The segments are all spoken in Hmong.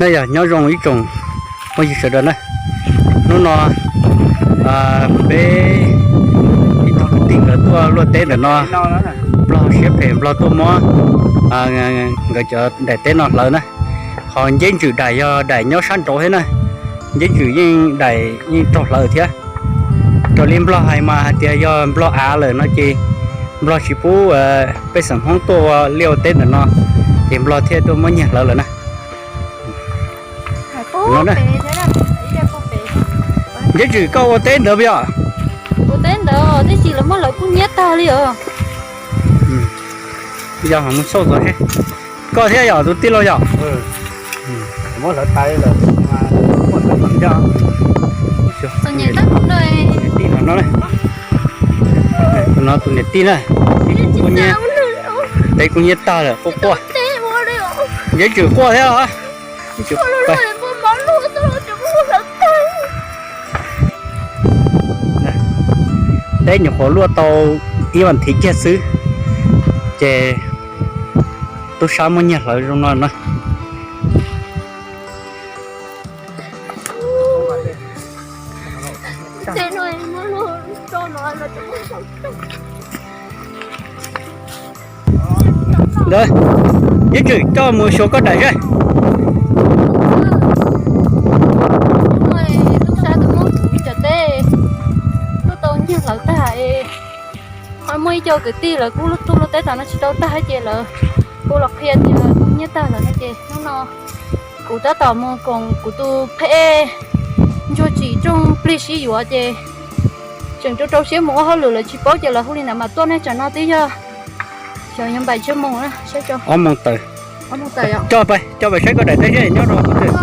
Nyob zoo ib tsoom phooj ywg sawv daws na, hnub no peb ib tug kwv tij nkawd tuaj luaj teb ntawm no, nplog siab phem nplog tuaj muab nkawd cov daim teb no hlawv na. Ho Nceb Ntswm daim yog daim nyob sab nraud thiab na, Nceb Ntswm yeej daim yeej raug hlawv thiab. Raws li nplog hais mas hais tias yog nplog av lawm no ces nplog tsis pub pej xeem Hmoob tuaj ua liaj ua teb ntawm no, ces nplog thiaj tuaj muab nyiag hlawv lawm na. Nceb Ntswm koj ua teb ntawd puas yog? Ua teb ntawd tab sis lawv muab hlawv kub hnyiab tag li os. Yog mus xauj tod seb. Koj thiab yog tus tij laug yog? Niam tij no, no tus niam tij na, teb kub hnyiab tag lawm quaj quaj. Nceb Ntswm quaj thiab los? Teb nyuam qhuav luaj tau ib vas thiv kiag xwb, ces tub sab muab nyiag hlawv zoo no na. Ntawd, Nceb Ntswm coj mus xyuas koj daim seb. Tub sab tuaj muab kuv cov teb tuaj tau nyiag hlawv tag es, ho muaj ib co kwv tij lawv kuj tuaj luaj teb tom no tsis tau tag ces lawv kuj los qhia tias kuv nyiag tag lawm no ces hnub no kuv tab tom mus koom kuv tus pheb ntsuag tsim rooj plig sib yuav ces tseem rau rau siab mus ua hauj lwm lawv tsis paub ces lawv hu li ntawd mas tuaj nej tsam no twb yog xyov yog npaim tsawg moos na. Ob moos tawm. Coj pais saib koj daim teb seb nyob rau qhov twg.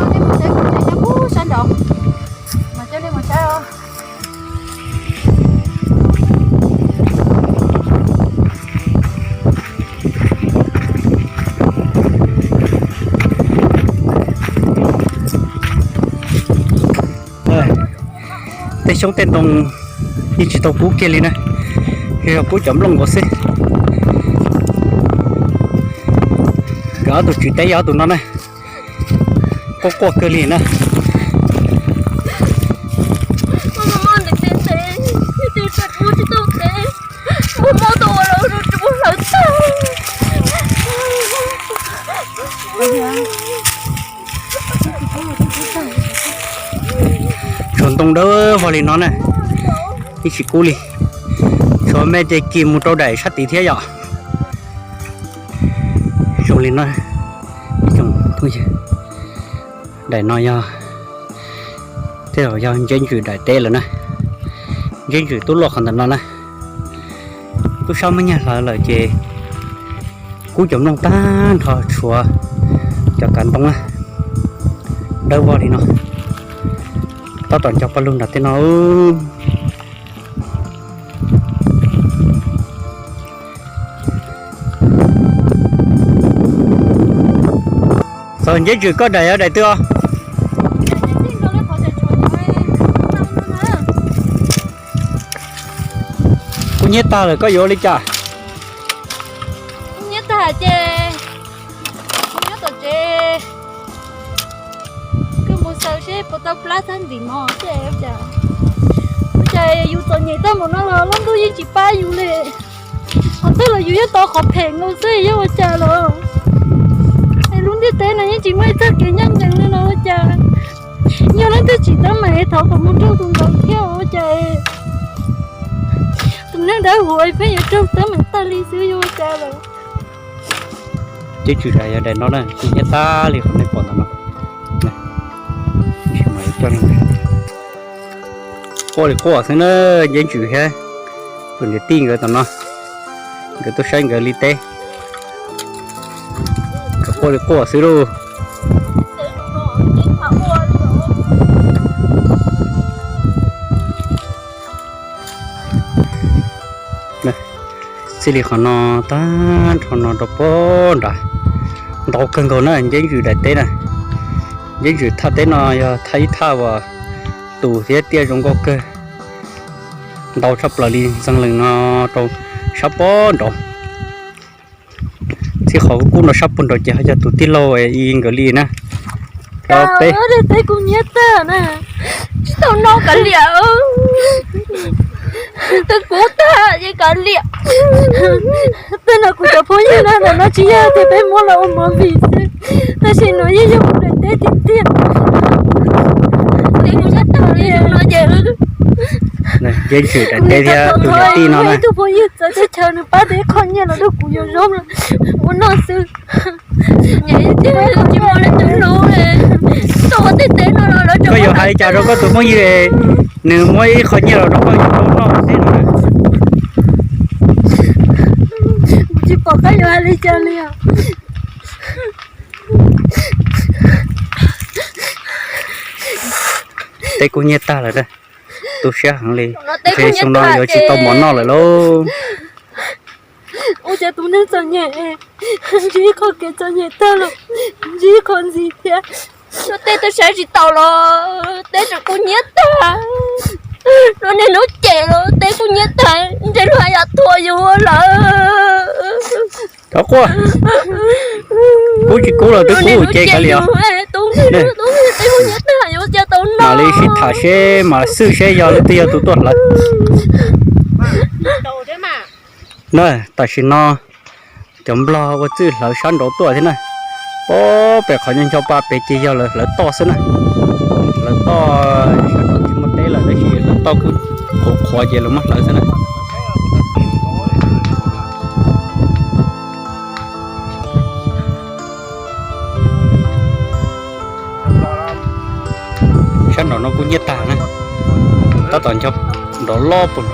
Tej xyoob tej ntoo yeej tsis tau kub kiag li na, yog kub cov nplooj nkaus xwb. Nkawd ob tug tswv teb yog ob tug no na, quaj quaj kawg li na. Tshuav ntoo dawb vog li no na, yeej tsis kub li. Tshuav me ces kis mus rau daim sab tid thiab yom. Zoo li no, daim no yog, tej zaum yog Nceb Ntswm daim teb lawm na. Nceb Ntswm tuaj luaj qhov ntawm no na. Tub sab muab nyiag hlawv lawm ces kub cov nplooj tag nrho tshuav cov kav ntoo na, dawb vog li no. Tab tom nco paj lug nram tej no. Txog Nceb Ntswm koj daim yog daim twg os? Kub hnyiab tag lawm koj yuav ua li cas? Kub hnyiab tag ces kuv nyob tom tsev, kuv mus xaws seb puas tau plab txhab ntim mov. Ua cas yus txom nyem tag npaum no los lub ntuj yeej tsis pab yus li. Qhov twg los yus yeej tau qhov phem nkaus xwb, yog ua cas los lub ntiaj teb no yeej tsis muaj ib txoj kev ncaj ncees li los ua cas. Yog leej twg tsim teeb meem thov kom mus raug tus ntawd thiab ua cas. Tus neeg dawb huv pheej yuav raug teeb meem tag li xwb, yog ua cas los. Nceb Ntswm daim yog daim no na, kub hnyiab tag li qhov nej pom ntawm no. Quaj li quaj xwb na, Nceb Ntswm thiab tus niam tij nkawd tom no, nkawd tuaj saib nkawd li teb, nkawd quaj li quaj xwb lauj. Txij li qhov no tag nrho no rau pem nrad, ntau kawg nkaus na, Nceb Ntswm daim teb na. Nceb Ntswm thaj teb no yog thaj ib thaj uas tus thiab tiaj zoo nkauj kawg, ntau tshaj plaws li, ntxeev lees no rau sab pem nraud. Txij qhov kub no sab pem nraud ces ho yog tus tij laug i nkawd li na. Peb, teb kuv nyiab tag na. Tsis tau noj kav liam, twb kub tag ces kav liam. Tej no kuv cov phooj ywg na, ntawm no tsis yog tias peb muab los ua movie xwb, tab sis no yeej yog kuv daim teb tiag tiag. Teb kuv nyiab tag li no ces Ntswm daim teb thiab tus niam tij no na. Ib tug phooj ywg txawv teb chaws nws pab tau ib qho nyiaj los rau kuv yuav zaub ua noj xwb. Tsis muaj leej twg hlub, tuaj ua tej teb no los koj yuav hais li cas rau koj tus phooj ywg nws muab ib qho nyiaj los rau koj yuav zaub noj xwb no? Kuv tsis pom qab yuav hais li cas li os. Teb kub nyiab tag lawm, tu siab heev li. Ntshe xyoo no yuav tsis tau mov noj lawm lauj. Ua cas tus neeg txom nyem, ntsib qhov kev txom nyem tag los ntsib qhov ntxiv thiab. Luag tej twb saib tsis taus los teb tseem kub nyiab tag. Luag niaj hnub cem los teb kub nyiab tag, ntshe luag yam thuam yus lawm. Thov quaj, kub tsis kub los twb kub ces kav liam os. Mam li sib tham seb mam xwb seb yog leej twg yog tus tuaj hlawv. Na, tam sim no cov nplog ua txwj hlawv sab nraud tuaj thiab na. Pob pem qhov nyob ncho pa pem ces yog lawv hlawv toj xwb na. Hlawv toj, sab nraud tsis muaj teb lawm tab sis hlawv toj kuj qhuav qhuav ces lawv muab hlawv xwb na. Sab nraum no kuj nyiab tag na, tab tom ncho nrov lob pus.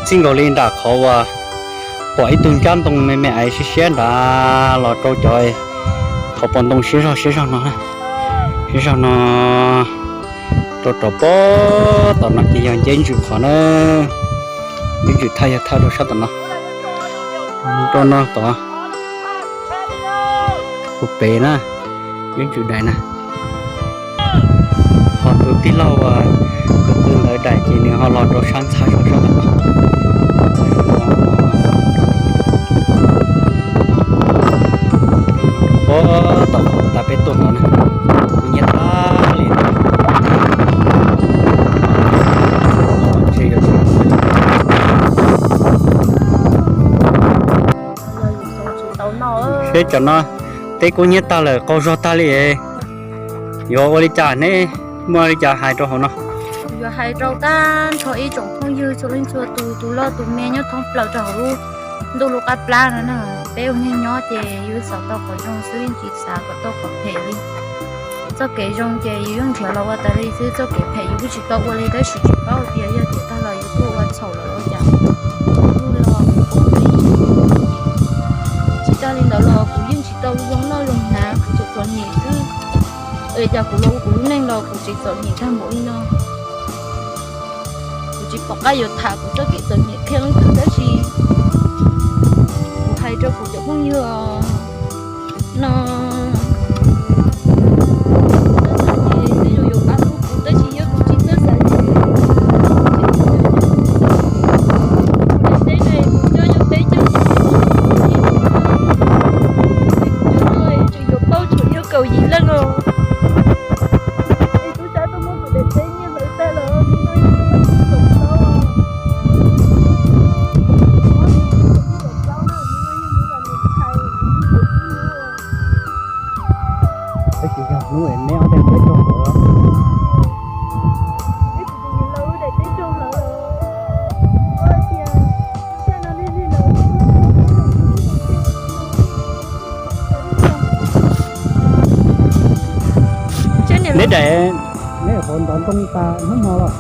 Txij nkaus li nram qhov uas pom ib tug ntsab ntoo me me aiv siab siab nrad los rau cov qhov pos ntoo siab zog siab zog no, siab zog no rau rov pob tom no ces yog Nceb Ntsws qhov na. Nceb Ntsws thaj yog thaj rau sab tom no, rau no tod, hu pem na, Nceb Ntsws daim na. Ho tus tij laug uas tus twg ntawd daim ces nws ho los rau sab ntxhab zog sab tom no. Pob tom tas peb tuaj no na, kuj nyiab tag li. Seb cov no teb kuj nyiab tag lawm, qaug zog tag li. Yuav ua li cas ne? Muaj li cas hais rau hauv no? Yuav hais rau tag nrho ib tsoom phooj ywg txhua leej txhua tus, tus loj tus me nyob thoob plaws rau hauv lub ntuj lub qab plab no na. Peb ua neeg nyob ces yus xav tau qhov zoo xwb, tsis xav kom tau qhov phem li. Txoj kev zoo ces yus yeej nrhiav los ua tas li xwb, txoj kev phem yus kuj tsis tau ua li, tab sis tsis paub tias yog tias tag los yus tuaj ua txhaum lawm los cas. Kuv los kuv poob peb. Tsis tas li ntawd los kuv yeej tsis tau zoo noj zoo hnav, kuv tsuas txom nyem xwb. Ua li cas kuv los ua kuv lub neej los kuv tseem txom nyem tag npaum li no. Kuv tsis pom qab yuav tham kuv txoj kev txom nyem qhia leej twg, tab sis kuv hais rau kuv cov phooj ywg no, txawj xav ces tej zaum yuav pab hlub kuv, tab sis yog kuv tsis txawj xav ces kuv tsis txawj xav. Kuv daim teb ne, kuv nyob nyob peb caug, kuv nyob nyob tseem yuav pauj tsuas yog kaum yim leej os. Es tub sab tuaj muab kuv daim teb nyiaj hlawv tag lawm, hnub no yog hnub vas thib kaum plaub os. Hnub vas thib kaum plaub na, hnub no yog hnub vas Valentine, hnub vas thib hnub. Tab sis yog hnub es neb ob teg peb caug hlawv. Neb kuv tus niam laus wb daim teb caug hlawv lawm. Kuv hais tias, neb daim, neb qhov ntov ntoo tas hnub no los?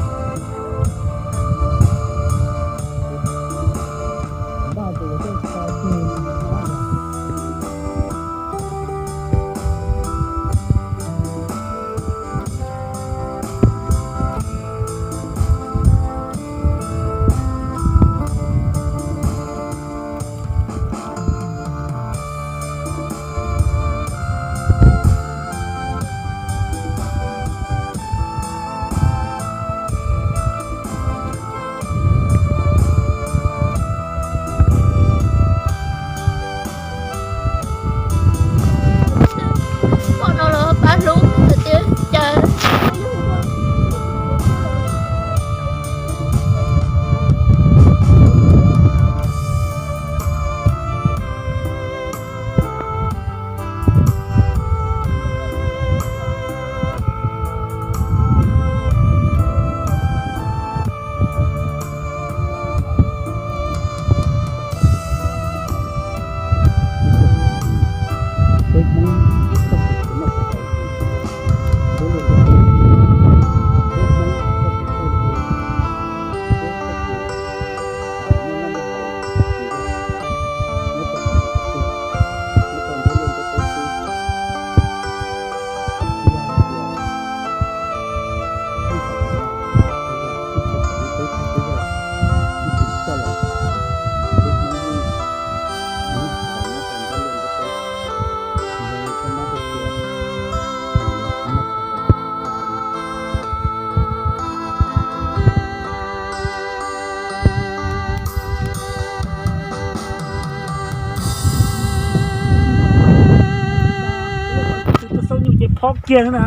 Phob kiag na.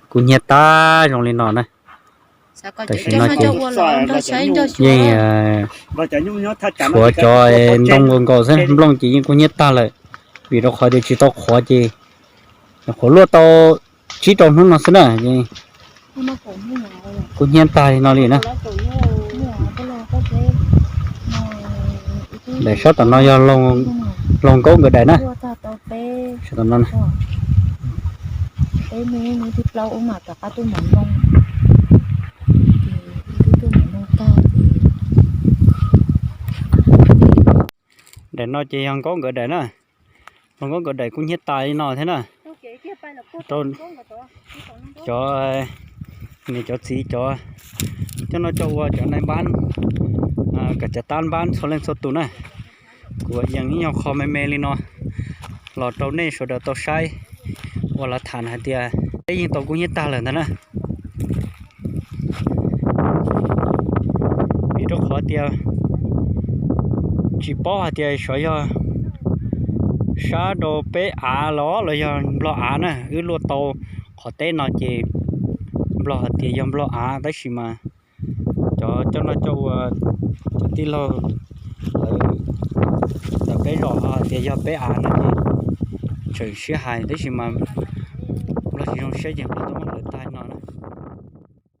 Kub hnyiab tag zoo li no na. Tam sim no ces yeej tshuav cov ntoo nkaus nkaus xwb, nplooj ces yeej kub hnyiab tag lawm, vim rau qhov tias tsis tau qhuav ces nyuam qhuav luaj tau tsib rau hnub no xwb na. Kub hnyiab tag li no li na. Daim sab tom no yog Loog Nkaub nkawd daim na. Sab tom no na. Daim no ces yog Nkaub nkawd daim na. Loog Nkaub nkawd daim kub hnyiab tas li no thiab na. Rau cov, niam cov txiv cov coj noj coj ua, cov nai npab, kom cov tab npab txhua leej txhua tus na. Kuv yees ib nyuag qho me me li no los rau nej sawv daws tau saib ua lav tham hais tias peb yeej tau kub hnyiab tag lawm ntag na. Vim rau qhov tias tsis paub hais tias xyov yog sab rau peb av los los yog nplog av na, wb luaj tau qhov teb no ces nplog hais tias yog nplog av, tab sis mas cov coj noj coj ua, cov tij laug lawv ntawm peb zos hais tias yog peb av no ces tseem sib hais, tab sis mas nplog tsis zoo siab ces nplog twb